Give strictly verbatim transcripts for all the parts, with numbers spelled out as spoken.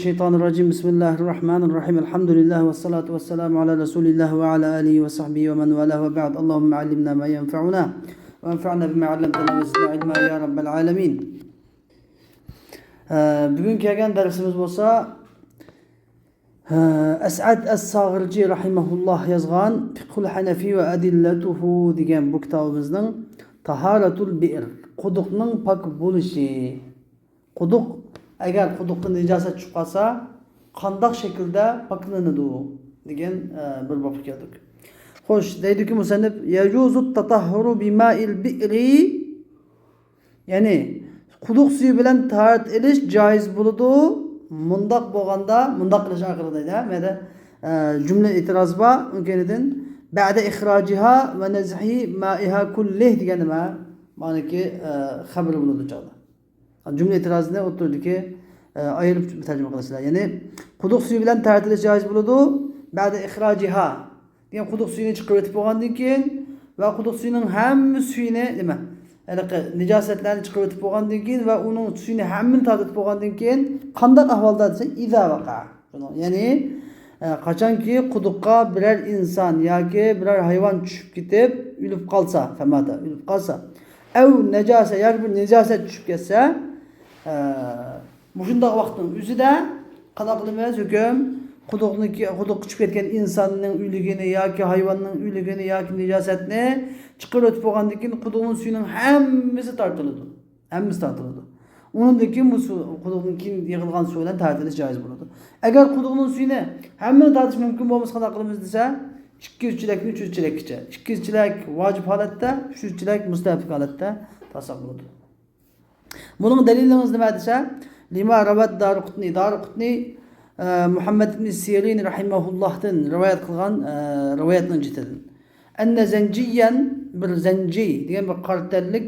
الشيطان الرجيم. بسم الله الرحمن الرحيم. الحمد لله والصلاة والسلام على رسول الله وعلى آله وصحبه ومن والاه وبعد. اللهم علمنا ما ينفعنا وانفعنا بما علمتنا وزدنا علما يا رب العالمين. ئە، بۈگۈن كەلگەن دەرسىمىز بولسا، ئە، ئەسئەد ئەس-ساغىرجى رەھىمەھۇللاھ يازغان فىقھۇل ھەنەفى ۋە ئەدىللەتۇھۇ دېگەن بۇ كىتابىمىزنىڭ تاھارەتۇل بىئىر، قۇدۇقنىڭ پاك بولۇشى. قۇدۇق، ئەگەر قۇدۇقتا نىجاسەت چۈشۈپ قالسا، قانداق شەكىلدە پاكلىنىدۇ دېگەن، ئە، بىر بابقا كەلدۇق. خوش، دەيدۇكى مۇسەننىپ، يەجۇزۇت تاتەھھۇرۇ بىمائىل بىئرى، يەنى قۇدۇق سۈيى بىلەن تاھارەت ئېلىش جائىز بولىدۇ. مۇنداق بولغاندا، مۇنداق قىلىش ئارقىلىق دەيدۇ. ھە، مەيدە، ئە، جۈملە ئېتىراز بار، ئۇنىڭ كەينىدىن بەئدە ئىخراجىھا ۋە نەزھى مائىھا كۇللىھ دېگەن نېمە؟ مانىكى، ئە، خەۋەر بولىدۇ چاغدا. جۈملە ئېتىرازىنى ئوتتۇرىدىكى، ئە، ئايرىپ تەرجىمە قىلىسىلەر. يەنى قۇدۇق سۈيى بىلەن تاھارەت ئېلىش جائىز بولىدۇ. بەئدە ئىخراجىھا دېگەن قۇدۇق سۈيىنى چىقىرىۋېتىپ بولغاندىن كېيىن ۋە قۇدۇق سۈيىنىڭ ھەممە سۈيىنى، نېمە، ھېلىقى نىجاسەتلەرنى چىقىرىۋېتىپ بولغاندىن كېيىن ۋە ئۇنىڭ سۈيىنى ھەممىنى تارتىۋېتىپ بولغاندىن كېيىن قانداق ئەھۋالدا دېسە، ئىزا ۋەقە. شۇنىڭ، يەنى، ئە، قاچانكى قۇدۇققا بىرەر ئىنسان ياكى بىرەر ھايۋان چۈشۈپ كېتىپ ئۆلۈپ قالسا، فەماتا، ئۆلۈپ قالسا، ئەۋ نەجاسە، ياكى بىر نىجاسەت چۈشۈپ كەتسە، ئە، مۇشۇنداق ۋاقىتنىڭ ئۆزىدە قانداق قىلىمىز؟ ھۆكۈم، قۇدۇقنىڭكى، قۇدۇققا چۈشۈپ كەتكەن ئىنساننىڭ ئۆلۈكىنى ياكى ھايۋاننىڭ ئۆلۈكىنى ياكى نىجاسەتنى چىقىرىۋېتىپ بولغاندىن كېيىن، قۇدۇقنىڭ سۈيىنىڭ ھەممىسى تارتىلىدۇ. ھەممىسى تارتىلىدۇ. ئۇنىڭدىن كېيىن بۇ سۇ، قۇدۇقتىن كېيىن يىغىلغان سۇ بىلەن تاھارەت ئېلىش جائىز بولىدۇ. ئەگەر قۇدۇقنىڭ سۈيىنى ھەممىنى تارتىش مۇمكىن بولمىسا، قانداق قىلىمىز دېسە، ئىككى يۈز چېلەكتىن ئۈچ يۈز چېلەككىچە. ئىككى يۈز چېلەك ۋاجىپ ھالەتتە، ئۈچ يۈز چېلەك مۇستەھەبلىك ھالەتتە تارتساق بولىدۇ. بۇنىڭ دەلىلىڭىز نېمە دېسە، لىما رەۋەت دارىقۇتنى، دارىقۇتنى، ئە، مۇھەممەد ئىبن سىرىن رەھىمەھۇللاھتىن رىۋايەت قىلغان، ئە، رىۋايەتنىڭ جېتىدىن. ئەننە زەنجىيەن، بىر زەنجىي دېگەن بىر قارا تەنلىك،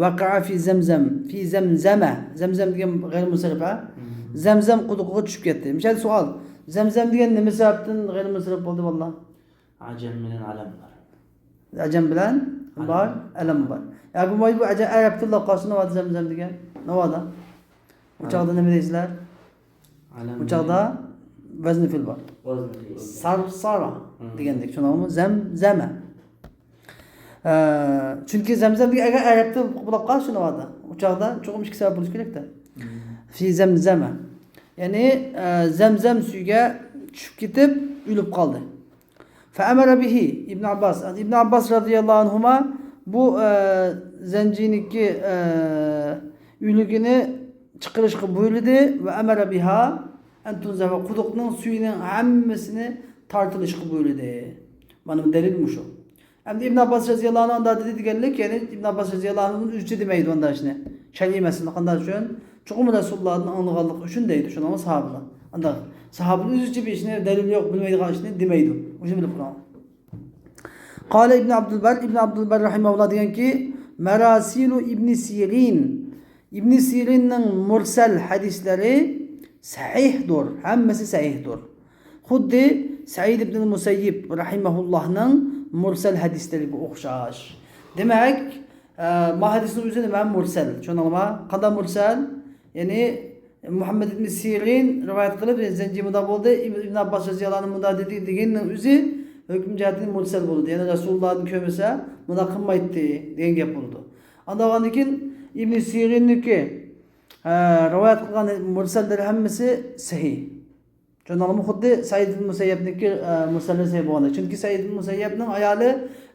ۋەقەئە فى زەمزەم، فى زەمزەمە، زەمزەم دېگەن غەيرىي مۇنسەرىپ، ھە؟ زەمزەم قۇدۇقىغا چۈشۈپ كەتتى. مىسال سوئال، زەمزەم دېگەن نېمە سەۋەبتىن غەيرىي مۇنسەرىپ بولدى، بالىلار؟ ئەجەم بىلەن ئەلەم بار. ئەجەم بىلەن بار، ئەلەم بار. يا بۇ، بۇ ئەجەم ئەرەب تىلىدا قالسا ناۋادا زەمزەم دېگەن؟ ناۋادا. ئۇ چاغدا نېمە دەيسىلەر؟ ئەلەم ئۇ چاغدا ۋەزنى فىل بار. ۋەزنى فىل. سارسارا دېگەندەك، شۇنداقمۇ؟ زەمزەمە. ئە، چۈنكى زەمزەم دېگەن ئەگەر ئەرەب تىلى بولۇپ قالسا ناۋادا، ئۇ چاغدا چوقۇم ئىككى سەۋەب بولۇشى كېرەكتە. فى زەمزەمە. يەنى، ئە، زەمزەم سۈيىگە چۈشۈپ كېتىپ ئۆلۈپ قالدى. فەئەمەرە بىھى ئىبن ئابباس. ئىبن ئابباس رەزىياللاھۇ ئەنھۇما بۇ، ئە، زەنجىنىڭكى، ئە، ئۆلۈكىنى چىقىرىشقا بۇيرۇدى. ۋە ئەمەرە بىھا ئەن تۇنزەفە، قۇدۇقنىڭ سۈيىنىڭ ھەممىسىنى تارتىلىشقا بۇيرۇدى. مانا بۇ دەلىل مۇشۇ. ئەمدى ئىبن ئابباس رەزىياللاھۇ ئەنھۇ ئاندا دېدى دېگەنلىك، يەنى ئىبن ئابباس رەزىياللاھۇ ئەنھۇ ئۆزىچە دېمەيدۇ ئاندا ئىشنى. شەرئىي مەسىلىنى قانداق ئۈچۈن؟ چوقۇم رەسۇلۇللاھتىن ئاڭلىغانلىقى ئۈچۈن دەيدۇ. شۇنىڭغا ساھابىلار. ئانداق ساھابىلار ئۆزىچە بىر ئىشنى، دەلىلى يوق، بىلمەيدىغان ئىشنى دېمەيدۇ. مۇشۇنى بىلىپ قېلىڭ. قال ئىبن ئابدۇلبەر، ئىبن ئابدۇلبەر رەھىمەھۇللاھ دېگەنكى، مەراسىلۇ ئىبنى سىرىن، ئىبنى سىرىننىڭ مۇرسەل ھەدىسلىرى سەھىھدۇر، ھەممىسى سەھىھدۇر. خۇددى سەئىد ئىبنى مۇسەييىب رەھىمەھۇللاھنىڭ مۇرسەل ھەدىسلىرىگە ئوخشاش. دېمەك، ئە، ما ھەدىسنىڭ ئۆزى نېمە؟ مۇرسەل. چۈشەندىڭلارمۇ؟ قانداق مۇرسەل؟ يەنى مۇھەممەد ئىبنى سىرىن رىۋايەت قىلىپ، زەنجى مۇنداق بولدى، ئىبن ئابباس رەزىياللاھۇ ئەنھۇ مۇنداق دېدى دېگەننىڭ ئۆزى ھۆكۈم جەھەتتىن مۇرسەل بولىدۇ. يەنى رەسۇلۇللاھتىن كۆرمىسە مۇنداق قىلمايتتى دېگەن گەپ بولىدۇ. ئاندىن كېيىن ئىبنى سىرىننىڭكى، ئە، رىۋايەت قىلغان مۇرسەللىرى ھەممىسى سەھىھ. چۈشەندىڭلارمۇ؟ خۇددى سەئىد ئىبن مۇسەييەبنىڭكى، ئە، مۇرسەللىرى سەھىھ بولغاندەك. چۈنكى سەئىد ئىبن مۇسەييەبنىڭ ئايالى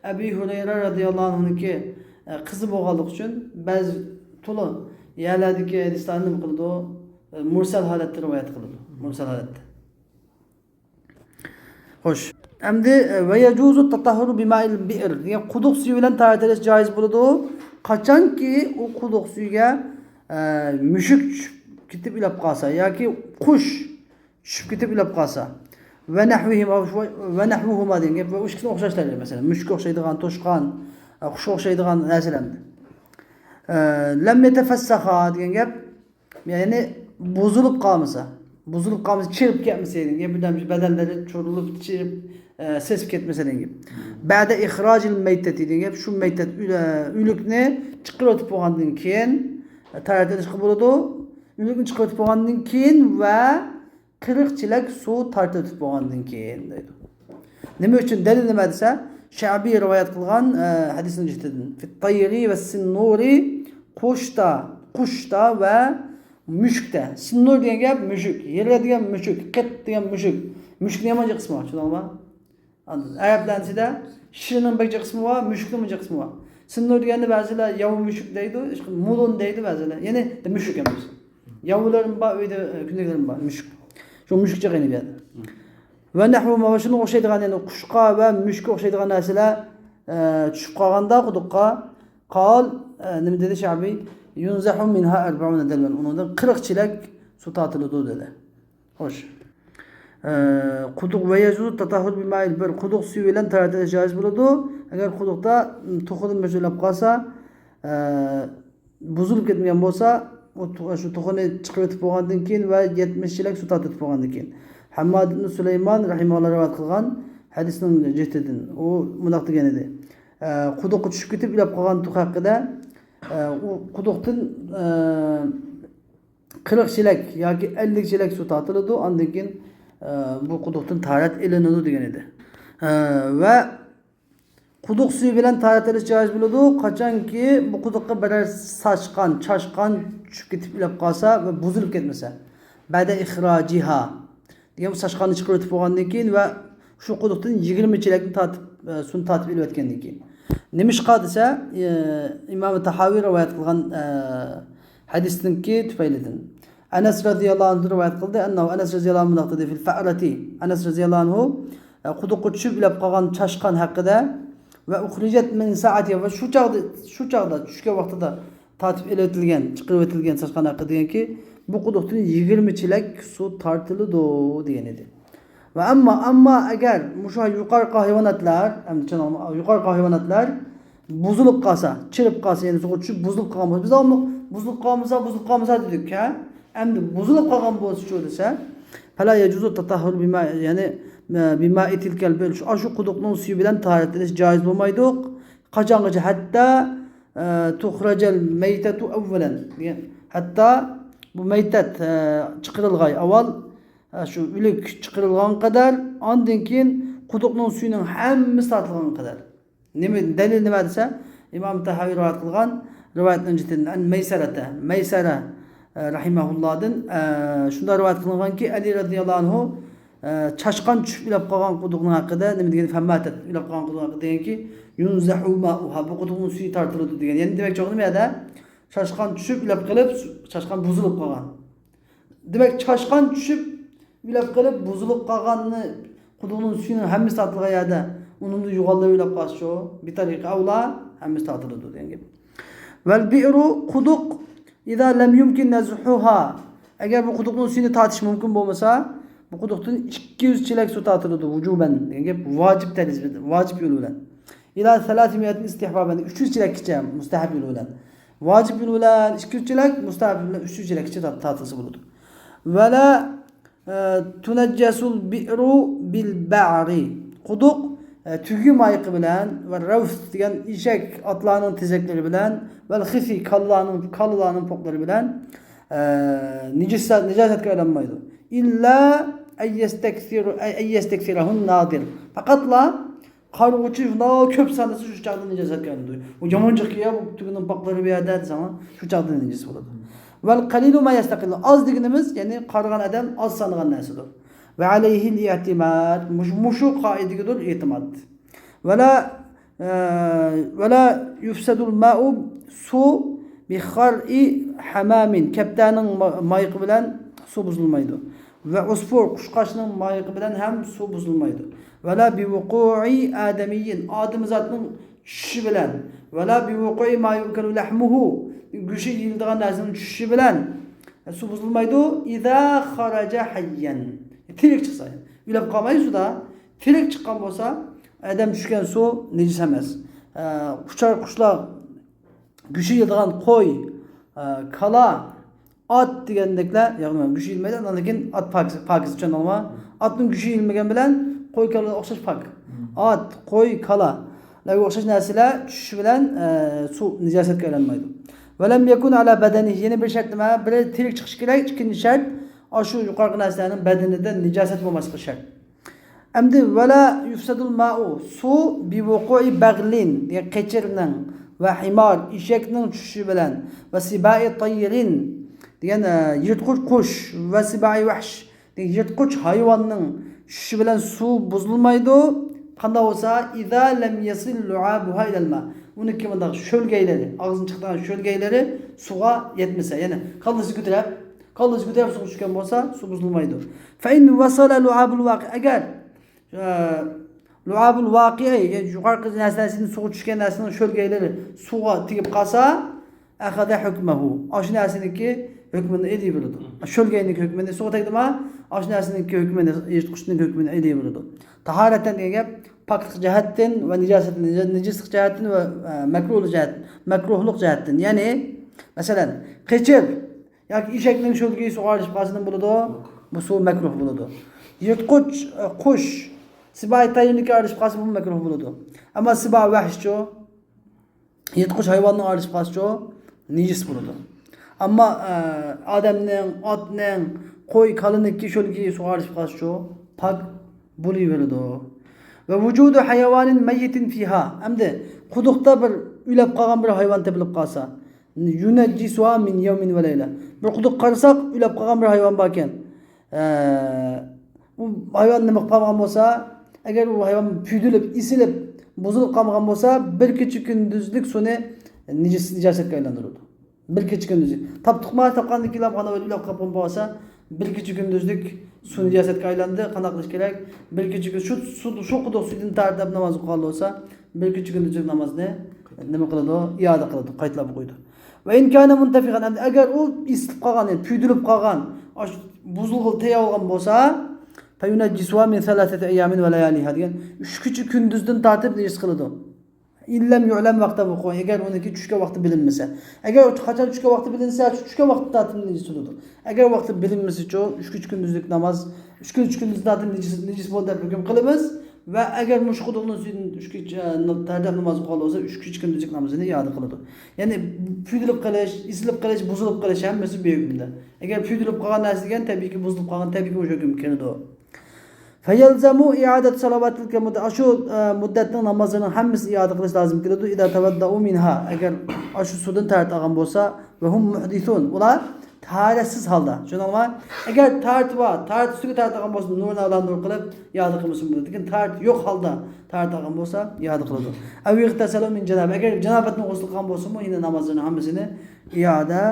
ئەبى ھۇرەيرە رەزىياللاھۇ ئەنھۇنىڭكى، ئە، قىزى بولغانلىقى ئۈچۈن بەزى تولا يەرلەردىكى ھەدىسلەرنى نېمە قىلىدۇ؟ ئە، مۇرسەل ھالەتتە رىۋايەت قىلىدۇ. مۇرسەل ھالەتتە. خوش. ئەمدى، ئە، ۋە يەجۇزۇ تەتەھھۇرۇ بىمائىل بىئىر دېگەن قۇدۇق سۈيى بىلەن تاھارەت ئېلىش جائىز بولىدۇ. قاچانكى ئۇ قۇدۇق سۈيىگە، ئە، مۈشۈك چۈشۈپ كېتىپ ئۆلۈپ قالسا ياكى قۇش چۈشۈپ كېتىپ ئۆلۈپ قالسا. ۋە نەھۋىھىما، ۋە نەھۋىھۇما دېگەن گەپ ۋە ئۇ ئىككىسىگە ئوخشاشلار، مەسىلەن، مۈشۈككە ئوخشايدىغان، توشقان، ئە، قۇشقا ئوخشايدىغان نەرسىلەر. ئە، لەم يەتەفەسسەخا دېگەن گەپ، يەنى بۇزۇلۇپ قالمىسا، بۇزۇلۇپ قالمىسا، چىرىپ كەتمىسە، يەنى بىردەم بەدەنلىرى چۇرۇلۇپ، چىرىپ، ئە، سېسىپ كەتمىسە دېگەن گەپ. بەدە ئىخراجىل مەيتەتى دېگەن گەپ، شۇ مەيتەت ئۆلە-، ئۆلۈكنى چىقىرىۋېتىپ بولغاندىن كېيىن، ئە، تاھارەت ئېلىشقا بولىدۇ. ئۆلۈكنى چىقىرىۋېتىپ بولغاندىن كېيىن ۋە قىرىق چېلەك سۇ تارتىۋېتىپ بولغاندىن كېيىن دەيدۇ. نېمە ئۈچۈن؟ دەلىل نېمە دېسە، شەئبى رىۋايەت قىلغان، ئە، ھەدىسنىڭ جىھىتىدىن. في الطير والسنور، قۇشتا، قۇشتا ۋە مۈشۈكتە. سىننۇر دېگەن گەپ مۈشۈك، ھىرە دېگەن مۈشۈك، قىت دېگەن مۈشۈك. مۈشۈكنىڭ يامان جىق قىسمى بار، چۈشەندىڭىزمۇ؟ ئەرەبلەرنىڭ ئىچىدە شىرنىڭ بەك جىق قىسمى بار، مۈشۈكنىڭمۇ جىق قىسمى بار. سىننۇر دېگەننى بەزىلەر ياۋا مۈشۈك دەيدۇ، مۇلۇن دەيدۇ بەزىلەر. يەنى مۈشۈك ئەمەس. ياۋىلىرىم بار، ئۆيدە، ئە، كۈندىكىلىرىم بار، مۈشۈك. شۇ مۈشۈك جىق يەنە بۇ يەردە. ۋە نەھۋۇ ما، شۇنىڭغا ئوخشايدىغان، يەنى قۇشقا ۋە مۈشۈككە ئوخشايدىغان نەرسىلەر، ئە، چۈشۈپ قالغاندا قۇدۇققا، قال، ئە، نېمە دېدى شەئبى؟ يۇنزەھۇ مىنھا ئەربەئۇنە دەلۋەن. ئۇنىڭدىن قىرىق چېلەك سۇ تارتىلىدۇ دېدى. خوش. ئە، قۇدۇق ۋە يەجۇزۇ تەتەھھۇر بىمائىل بىر. قۇدۇق سۈيى بىلەن تاھارەت ئېلىش جائىز بولىدۇ. ئەگەر قۇدۇقتا، م، توخۇدىن بىر ئۆلۈپ قالسا، ئە، بۇزۇلۇپ كەتمىگەن بولسا، ئۇ تو-، شۇ توخۇنى چىقىرىۋېتىپ بولغاندىن كېيىن ۋە يەتمىش چېلەك سۇ تارتىۋېتىپ بولغاندىن كېيىن. ھەمماد ئىبن سۇلەيمان رەھىمەھۇللا رىۋايەت قىلغان ھەدىسنىڭ جىھىتىدىن. ئۇ مۇنداق دېگەن ئىدى. ئە، قۇدۇققا چۈشۈپ كېتىپ ئۆلۈپ قالغان توخۇ ھەققىدە، ئە، ئۇ قۇدۇقتىن، ئە، قىرىق چېلەك ياكى ئەللىك چېلەك سۇ تارتىلىدۇ، ئاندىن كېيىن، ئە، بۇ قۇدۇقتىن تاھارەت ئېلىنىدۇ دېگەن ئىدى. ئە، ۋە قۇدۇق سۈيى بىلەن تاھارەت ئېلىش جائىز بولىدۇ، قاچانكى بۇ قۇدۇققا بىرەر ساچقان، چاشقان چۈشۈپ كېتىپ ئۆلۈپ قالسا ۋە بۇزۇلۇپ كەتمىسە. بەدە ئىخراجىھا. دېگەن بۇ ساچقاننى چىقىرىۋېتىپ بولغاندىن كېيىن ۋە شۇ قۇدۇقتىن يىگىرمە چېلەكنى تارتىپ، ئە، سۇنى تارتىپ ئېلىۋەتكەندىن كېيىن. نېمىشقا دېسە، ئە، ئىمام تاھاۋى رىۋايەت قىلغان، ئە، ھەدىستىنكى تۈپەيلىدىن. ئەنەس رەزىياللاھۇ ئەنھۇ رىۋايەت قىلدى. ئەننەھۇ، ئەنەس رەزىياللاھۇ ئەنھۇ مۇنداق دېدى، فىل فەئرەتى. ئەنەس رەزىياللاھۇ ئەنھۇ، ئە، قۇدۇققا چۈشۈپ ئۆلۈپ قالغان چاشقان ھەققىدە ۋە ئۇخرىجەت مىن سائەتىھا ۋە شۇ چاغدا، شۇ چاغدا چۈشكەن ۋاقتىدا تارتىپ ئېلىۋېتىلگەن، چىقىرىۋېتىلگەن چاشقان ھەققىدە دېگەنكى، بۇ قۇدۇقتىن يىگىرمە چېلەك سۇ تارتىلىدۇ دېگەن ئىدى. ۋە ئەمما، ئەمما ئەگەر مۇشۇ يۇقىرىقى ھايۋاناتلار، ئەمدى چۈشەندىڭىزمۇ؟ يۇقىرىقى ھايۋاناتلار بۇزۇلۇپ قالسا، چىرىپ قالسا، يەنى سۇغا چۈشۈپ بۇزۇلۇپ قالغان بولسا، بىز ئاۋۋال بۇزۇلۇپ قالمىسا، بۇزۇلۇپ قالمىسا دېدۇق-ھە. ئەمدى بۇزۇلۇپ قالغان بولسىچۇ دېسە، فەلا يەجۇزۇ تەتەھھۇر بىما، يەنى، بىمائى تىلكەل بىئر، ئاشۇ قۇدۇقنىڭ سۈيى بىلەن تاھارەت ئېلىش جائىز بولمايدۇ. قاچانغىچە؟ ھەتتا، ئە، تۇخرەجەل مەيتەتۇ ئەۋۋەلەن. دېگەن، ھەتتا بۇ مەيتەت، ئە، چىقىرىلغاي ئاۋۋال، ئە، شۇ ئۆلۈك چىقىرىلغان قەدەر، ئاندىن كېيىن قۇدۇقنىڭ سۈيىنىڭ ھەممىسى تارتىلغان قەدەر. نېمە، دەلىل نېمە دېسە، ئىمام تاھاۋى رىۋايەت قىلغان رىۋايەتنىڭ جىتىدىن، ئەن مەيسەرەتە، مەيسەرە، ئە، رەھىمەھۇللادىن، ئە، شۇنداق رىۋايەت قىلىنغانكى، ئەلى رەزىياللاھۇ ئەنھۇ، ئە، چاشقان چۈشۈپ ئۆلۈپ قالغان قۇدۇقنىڭ ھەققىدە نېمە دېگەن، فەماتەت، ئۆلۈپ قالغان قۇدۇقنىڭ ھەققىدە دېگەنكى، يۇنزەھۇ ماؤۇھا، بۇ قۇدۇقنىڭ سۈيى تارتىلىدۇ دېگەن. يەنى دېمەكچى بولغىنى نېمە دېگەندە، چاشقان چۈشۈپ ئۆلۈپ قېلىپ، چاشقان بۇزۇلۇپ قالغان. دېمەك، چاشقان چۈشۈپ ئۆلۈپ قېلىپ، بۇزۇلۇپ قالغاننى، قۇدۇقنىڭ سۈيىنىڭ ھەممىسى تارتىلغان يەردە، ئۇنىڭدا يوغانلاپ ئۆلۈپ قالسىچۇ، بىتەرىقە ئەۋلا، ھەممىسى تارتىلىدۇ دېگەن گەپ. ۋەل بىئرۇ، قۇدۇق، ئىزا لەم يۇمكىن نەزھۇھا، ئەگەر بۇ قۇدۇقنىڭ سۈيىنى تارتىش مۇمكىن بولمىسا، بۇ قۇدۇقتىن ئىككى يۈز چېلەك سۇ تارتىلىدۇ، ۋۇجۇبەن دېگەن گەپ، ۋاجىپ دەرىجىدە، ۋاجىپ يول بىلەن. ئىلا سەلاسىمىئەتىن ئىستىھبابەن، ئۈچ يۈز چېلەككىچە مۇستەھەب يول بىلەن. ۋاجىپ يول بىلەن ئىككى يۈز چېلەك، مۇستەھەب يول بىلەن ئۈچ يۈز چېلەككىچە تارت-، تارتىلسا بولىدۇ. ۋەلا، ئە، تۇنەججەسۇل بىئرۇ بىل بەئرى. قۇدۇق، ئە، تۈگە مايىقى بىلەن ۋە رەۋس دېگەن ئېشەك ئاتلارنىڭ تېزەكلىرى بىلەن، ۋەل خىسى، كالىلارنىڭ، كالىلارنىڭ پوقلىرى بىلەن، ئە، نىجىسات، نىجاسەتكە ئايلانمايدۇ. ئىللا ئەن يەستەكسىرۇ-، ئەن يەستەكسىرەھۇن نادىر. پەقەتلا قارىغۇچى شۇنداق كۆپ سانىسا، شۇ چاغدا نىجاسەتكە ئايلىنىدۇ. ئۇ يامان جىق يا، بۇ تۈگىنىڭ پاقلىرى بۇ يەردە دېسەڭ، شۇ چاغدا نىجىس بولىدۇ. ۋەل قەلىلۇ ما يەستەقىللۇ، ئاز دېگىنىمىز، يەنى قارىغان ئادەم ئاز سانىغان نەرسىدۇر. ۋە ئەلەيھىل ئىئتىماد، مۇش-، مۇشۇ قائىدىگىدۇر ئېتىماد. ۋەلا، ئە، ۋەلا يۇفسەدۇل مائۇ، سۇ، بىخارئى ھەمامىن، كەپتەرنىڭ ما-، مايىقى بىلەن سۇ بۇزۇلمايدۇ. ۋە ئۇسفۇر، قۇشقاچنىڭ مايىقى بىلەن ھەم سۇ بۇزۇلمايدۇ. ۋەلا بىۋۇقۇئى ئادەمىيين، ئادەمزاتنىڭ چۈشۈشى بىلەن. ۋەلا بىۋۇقۇئى ما يۇئكەلۇ لەھمۇھۇ، گۆشى يېيىلىدىغان نەرسىنىڭ چۈشۈشى بىلەن سۇ بۇزۇلمايدۇ. ئىزا خەرەجە ھەييەن، تىرىك چىقسا، ئۆلۈپ قالمايدۇ سۇدا. تىرىك چىققان بولسا، ئادەم چۈشكەن سۇ نىجىس ئەمەس. ئە، ئۇچار قۇشلار، گۆشى يەيدىغان قوي، ئە، كالا، ئات دېگەندەكلەر، يەنى گۆشى يېيىلمەيدۇ، لېكىن ئات پاكىز، پاكىز، چۈشەندىڭلارمۇ؟ ئاتنىڭ گۆشى يېيىلمىگەن بىلەن قوي، كالىغا ئوخشاش پاك. ئات، قوي، كالىلارغا ئوخشاش نەرسىلەر چۈشۈشى بىلەن، ئە، سۇ نىجاسەتكە ئايلانمايدۇ. ۋەلەم يەكۇن ئەلا بەدەنىھى، يەنە بىر شەرت نېمە؟ بىرى تىرىك چىقىشى كېرەك، ئىككىنچى شەرت، ئاشۇ يۇقىرىقى نەرسىلەرنىڭ بەدىنىدە نىجاسەت بولماسلىقى شەرت. ئەمدى ۋەلا يۇفسەدۇل مائۇ، سۇ بىۋۇقۇئى بەغلىن، دېگەن قېچىرنىڭ، ۋە ھىمار، ئېشەكنىڭ چۈشۈشى بىلەن، ۋە سىبائى تايرىن، دېگەن، ئە، يىرتقۇچ قۇش، ۋە سىبائى ۋەھش، دېگەن يىرتقۇچ ھايۋاننىڭ چۈشۈشى بىلەن سۇ بۇزۇلمايدۇ. قانداق بولسا، ئىزا لەم يەسىل لۇئابۇھا ئىلەل ما، ئۇنىڭكى مۇنداق شۆلگەيلىرى، ئاغزىدىن چىقىدىغان شۆلگەيلىرى سۇغا يەتمىسە، يەنى كاللىسى كۆتۈرەپ، كاللىسى كۆتۈرەپ سۇغا چۈشكەن بولسا، سۇ بۇزۇلمايدۇ. فەئىن ۋەسەلە لۇئابۇل ۋاقىئ، ئەگەر، ئە، لۇئابۇل ۋاقىئ، يەنى يۇقىرىقى نەرسىدىن سۇغا چۈشكەن نەرسىنىڭ شۆلگەيلىرى سۇغا تېگىپ قالسا، ئەخەزە ھۆكمەھۇ، ئاشۇ نەرسىنىڭكى ھۆكمىنى ئېلىۋېرىدۇ. شۆلگەينىڭ ھۆكمىنى، سۇغا تەگدىما، ئاشۇ نەرسىنىڭكى ھۆكمىنى، يىرتقۇچنىڭ ھۆكمىنى ئېلىۋېرىدۇ. تاھارەتەن دېگەن گەپ پاكلىق جەھەتتىن ۋە نىجاسەت، نىجاسلىق جەھەتتىن ۋە، ئە، مەكرۇھلۇق جەھەت، مەكرۇھلۇق جەھەتتىن. يەنى، مەسىلەن، قېچىر ياكى ئېشەكنىڭ شۆلگىيى سۇغا ئارىلىشىپ قالسا نېمە بولىدۇ؟ بۇ سۇ مەكرۇھ بولىدۇ. يىرتقۇچ، ئە، قۇش، سىبائى تايىرنىڭكى ئارىلىشىپ قالسا بۇ مەكرۇھ بولىدۇ. ئەمما سىبائى ۋەھشچۇ؟ يىرتقۇچ ھايۋاننىڭ ئارىلىشىپ قالسىچۇ، نىجىس بولىدۇ. ئەمما، ئە، ئادەمنىڭ، ئاتنىڭ، قوي، كالىنىڭكى شۆلگىيى سۇغا ئارىلىشىپ قالسىچۇ، پاك بولۇۋېرىدۇ. ۋە ۋۇجۇدۇ ھايۋانىن مەييىتىن فىھا. ئەمدى قۇدۇقتا بىر ئۆلۈپ قالغان بىر ھايۋان تېپىلىپ قالسا، يۇنەججىسۇھا مىن يەۋمىن ۋە لەيلە. بىر قۇدۇق قارىساق، ئۆلۈپ قالغان بىر ھايۋان باركەن. ئە، ئۇ ھايۋان نېمە قىلىپ قالمىغان بولسا، ئەگەر ئۇ ھايۋان پۈدۈلۈپ، ئېسىلىپ، بۇزۇلۇپ قالمىغان بولسا، بىر كېچە كۈندۈزلۈك سۇنى نىجىس، نىجاسەتكە ئايلاندۇرىدۇ. بىر كېچە كۈندۈزلۈك. تاپتۇقما، تاپقاندىن كېيىن ئانا ئۆلۈپ قالغان بولسا، بىر كېچە كۈندۈزلۈك سۇ نىجاسەتكە ئايلاندى. قانداق قىلىش كېرەك؟ بىر كېچە كۈن-، شۇ سۇ، شۇ قۇدۇق سۈيىدىن تارتىپ ناماز ئوقۇغان بولسا، بىر كېچە كۈندۈزلۈك نامازنى نېمە قىلىدۇ؟ ئىئادە قىلىدۇ، قايتىلاپ ئوقۇيدۇ. ۋە ئىن كانە مۇنتەفىخەن، ئەمدى ئەگەر ئۇ ئېسىلىپ قالغان، يەنى پۈدۈلۈپ قالغان، ئاشۇ بۇزۇلغىلى تەييار بولغان بولسا، فينجسها من ثلاثة أيام ولياليها دېگەن، ئۈچ كېچە كۈندۈزدىن تارتىپ نىجىس قىلىدۇ. إن لم يعلم وقت وقوعه، ئەگەر ئۇنىڭكى چۈشكەن ۋاقتى بىلىنمىسە. ئەگەر قاچان چۈشكەن ۋاقتى بىلىنسە، چۈشكەن ۋاقتىدا تارتىپ نىجىس بولىدۇ. ئەگەر ۋاقتى بىلىنمىسىچۇ، ئۈچ كېچە كۈندۈزلۈك ناماز، ئۈچ كېچە كۈندۈزدىن تارتىپ نىجىس، نىجىس بولدى دەپ ھۆكۈم قىلىمىز. ۋە ئەگەر مۇشۇ قۇدۇقنىڭ سۈيىدىن ئۈچ كېچە، ئە، تەرەتەپ ناماز ئوقۇغان بولسا، ئۈچ كېچە كۈندۈزلۈك نامىزىنى ئىئادە قىلىدۇ. يەنى پۈدۈلۈپ قېلىش، ئېسىلىپ قېلىش، بۇزۇلۇپ قېلىش ھەممىسى بۇ ھۆكۈمدە. ئەگەر پۈدۈلۈپ قالغان نەرسە دېگەن تەبىئىيكى بۇزۇلۇپ قالغان، تەبىئىيكى مۇشۇ ھۆكۈمگە كىرىدۇ. فيلزم إعادة صلوات تلك المدة، ئاشۇ، ئە، مۇددەتنىڭ نامازلىرىنىڭ ھەممىسىنى ئىئادە قىلىش لازىم كېلىدۇ. إذا توضؤوا منها، ئەگەر ئاشۇ سۇدىن تەرەت ئالغان بولسا، وهم محدثون، ئۇلار تاھارەتسىز ھالدا. چۈشەندىڭلارمۇ؟ ئەگەر تەرىتى بار، تەرىتى ئۈستىگە تەرەت ئالغان بولسا، نۇرىنى ئالا نۇر قىلىپ ئىئادە قىلمىسىمۇ بولىدۇ. لېكىن تەرىتى يوق ھالدا تەرىتى ئالغان بولسا، ئىئادە قىلىدۇ. أو اغتسلوا من جنابة، ئەگەر جانابەتتىن غۇسۇل قىلغان بولسىمۇ، يەنە نامازلىرىنىڭ ھەممىسىنى ئىئادە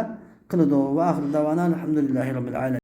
قىلىدۇ. وآخر دعوانا أن الحمد لله رب العالمين.